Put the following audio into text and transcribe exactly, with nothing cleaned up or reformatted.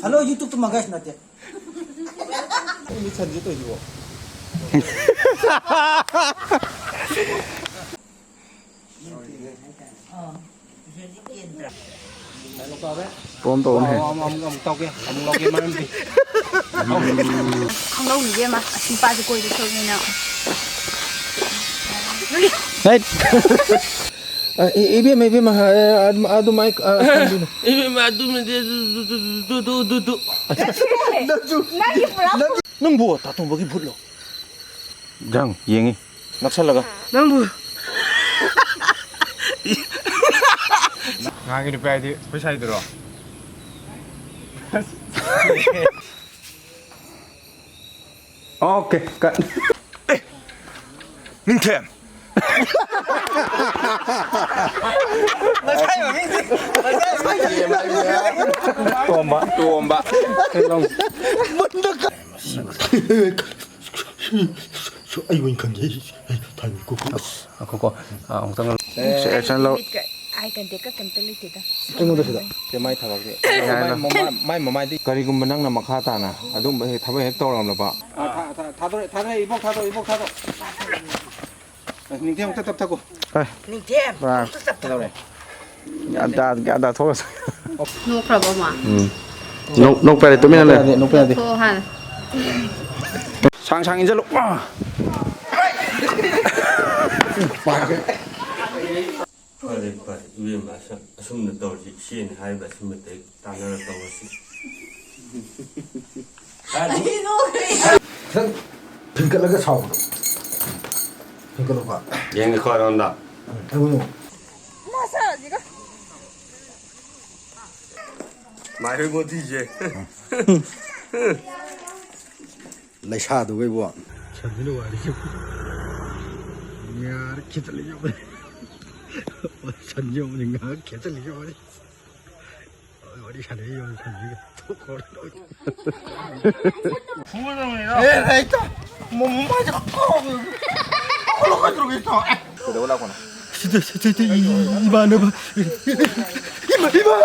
Hello, YouTube two ꯃꯪꯒꯥꯏꯁ ꯅꯠꯇꯦ꯫ ꯃꯤꯠ ꯁꯟꯁꯦ ꯇꯧꯔꯤꯁꯤꯕꯣ꯫ ꯄꯣꯝ ꯇꯧꯕꯅꯦ꯫ ꯑꯃꯨꯛ, ꯑꯃꯨꯛ, ꯑꯃꯨꯛ ꯇꯧꯒꯦ, ꯑꯃꯨꯛ ꯂꯧꯒꯦ, ꯃꯔꯝꯗꯤ꯫ ꯈꯪꯍꯧꯅꯤ ꯏꯕꯦꯝꯃ, ꯑꯁꯤ ꯅꯨꯄꯥꯁꯦ ꯀꯣꯏꯕ ꯊꯣꯛꯅꯤꯅ꯫ ꯍꯩꯠ! ꯑ, ꯏ-, ꯏꯕꯦꯝꯃ, ꯏꯕꯦꯝꯃ, ꯑ, ꯑꯗꯨꯝ, ꯑꯗꯨꯃꯥꯏ, ꯑ, ꯈꯟꯕꯤꯅꯨ꯫ ꯏꯕꯦꯝꯃ, ꯑꯗꯨꯝꯅꯗꯤ ꯑꯗꯨ, ꯑꯗꯨ, ꯑꯗꯨ, ꯑꯗꯨ, ꯑꯗꯨ, ꯑꯗꯨ꯫ ꯅꯪꯁꯨ, ꯅꯪꯒꯤ ꯄꯨꯔꯥ ꯅꯪ-, ꯅꯪꯕꯨ ꯇꯥꯇꯣꯝꯕꯒꯤ ꯚꯨꯠꯂꯣ? ꯖꯪ, ꯌꯦꯡꯉꯤ꯫ ꯅꯛꯁꯜꯂꯒ꯫ ꯅꯪꯕꯨ꯫ ꯉꯥꯒꯤ ꯅꯨꯄꯤ ꯍꯥꯏꯗꯤ ꯑꯩꯈꯣꯏ ꯁꯥꯏꯗꯨꯔꯣ? ꯑꯣꯀꯦ, ꯀꯠ꯫ ꯅꯤꯡꯊꯦꯝ꯫ ꯇꯣꯝꯕ꯫ ꯇꯣꯝꯕ꯫ ꯑꯩ ꯑꯣꯏꯅ ꯈꯟꯖꯩ꯫ ꯑꯩ ꯊꯥꯏꯅ ꯀꯣꯛ-, ꯀꯣꯛ-, ꯑꯁ, ꯉꯥꯏꯈꯣꯀꯣ꯫ ꯑꯥ, ꯑꯃꯨꯛꯇꯪ꯫ ꯁꯦ, action ꯂꯧ꯫ ꯃꯤꯠꯀ ꯑꯥꯏ ꯀꯟꯇꯦꯛꯀ ꯀꯩꯝꯇ ꯂꯩꯇꯦꯗ꯫ ꯑꯩꯉꯣꯟꯗ ꯁꯤꯗ꯫ ꯁꯦ, ꯃꯥꯏ ꯊꯕꯛꯁꯦ꯫ ꯌꯥꯏ, ꯃꯥꯏ ꯌꯥꯏ꯫ ꯃꯃꯥꯏ, ꯃꯥꯏ ꯃꯃꯥꯏꯗꯤ꯫ ꯀꯔꯤꯒꯨꯝꯕ ꯅꯪꯅ ꯃꯈꯥ ꯇꯥꯅ ꯑꯗꯨꯝꯕ ꯍꯦꯛ ꯊꯕꯛ ꯍꯦꯛ ꯇꯧꯔꯝꯂꯕ꯫ ꯑꯥ, ꯊꯥ-, ꯊꯥ-, ꯊꯥꯗꯣꯔꯛꯑꯦ, ꯊꯥꯗꯣꯔꯛꯑꯦ, ꯏꯕꯣꯛ ꯊꯥꯗꯣꯛ꯫ ꯑꯁ, ꯅꯤꯡꯊꯦꯝ ꯑꯝꯇ ꯇꯞꯊꯈꯣ꯫ ꯍꯣꯏ꯫ ꯅꯤꯡꯊꯦꯝ ꯄꯨꯔꯥ ꯑꯝꯇ ꯇꯞꯊꯈꯣ꯫ ꯀꯩꯗꯧꯔꯦ? ꯒ꯭ꯌꯥꯟ ꯇꯥ-, ꯒ꯭ꯌꯥꯟ ꯇꯥꯊꯣꯛꯑꯁꯤ꯫ ꯅꯣꯛꯈ꯭ꯔꯕꯣ ꯃꯥ? ꯎꯝ꯫ ꯅꯣꯛ-, ꯅꯣꯛꯄ ꯌꯥꯗꯦ, ꯇꯨꯃꯤꯟꯅ ꯂꯩꯌꯨ꯫ ꯅꯣꯛꯄ ꯌꯥꯗꯦ, ꯅꯣꯛꯄ ꯌꯥꯗꯦ꯫ ꯅꯣꯛꯊꯣꯛꯑꯣ ꯍꯥꯟꯅ꯫ ꯁꯥꯡ ꯁꯥꯡ ꯏꯟꯖꯜꯂꯨ꯫ ꯐꯔꯦ, ꯐꯔꯦ, ꯏꯕꯦꯝꯃ, ꯑꯁ-, ꯑꯁꯨꯝꯅ ꯇꯧꯔꯁꯤ, ꯏꯆꯦꯅ ꯍꯥꯏꯕ ꯑꯁꯨꯝꯅ ꯇꯧ-, ꯇꯥꯟꯅꯔ ꯇꯧꯔꯁꯤ꯫ ꯈꯤꯇꯪ ꯐꯤꯡꯀꯠꯂꯒ ꯁꯥꯎꯕꯗꯣ꯫ ꯐꯤꯡꯀꯠꯂꯨꯀꯣ꯫ ꯌꯦꯡꯒꯦꯀꯣ ꯑꯩꯉꯣꯟꯗ꯫ ꯎꯝ, ꯑꯩꯉꯣꯟꯗ꯫ ꯃꯥꯏ ꯍꯣꯏ ꯃꯣꯗꯤꯁꯦ꯫ ꯂꯩꯁꯥꯗꯨꯒ ꯏꯕꯣ꯫ ꯁꯟꯁꯤꯅ ꯋꯥꯔꯤꯁꯦ꯫ ꯉꯥꯔ ꯈꯦꯠꯆꯜꯂ ꯌꯣꯠꯂꯦ꯫ ꯁꯟ ꯌꯣꯠꯂꯦ, ꯉꯥ ꯈꯦꯠꯆꯜꯂ ꯌꯣꯠꯂꯦ꯫ ꯋꯥꯔꯤ ꯁꯥꯟꯅꯔꯤ ꯌꯣꯠꯂꯦ ꯁꯟꯁꯤꯒ꯫ ꯐꯨꯒꯗꯕꯅꯤꯗꯣ꯫ ꯑꯦ, ꯑꯩ ꯇ-, ꯃ-, ꯃꯃꯥꯏꯁꯦ ꯀꯥꯎꯋꯦ꯫ ꯀꯩꯗꯧꯕ ꯂꯥꯛꯄꯅꯣ? ꯁꯤꯗ, ꯁꯤꯗ, ꯁꯤꯗ, ꯏ-, ꯏꯃꯥꯟꯅꯕ꯫ ꯏꯃꯥ, ꯏꯃꯥ!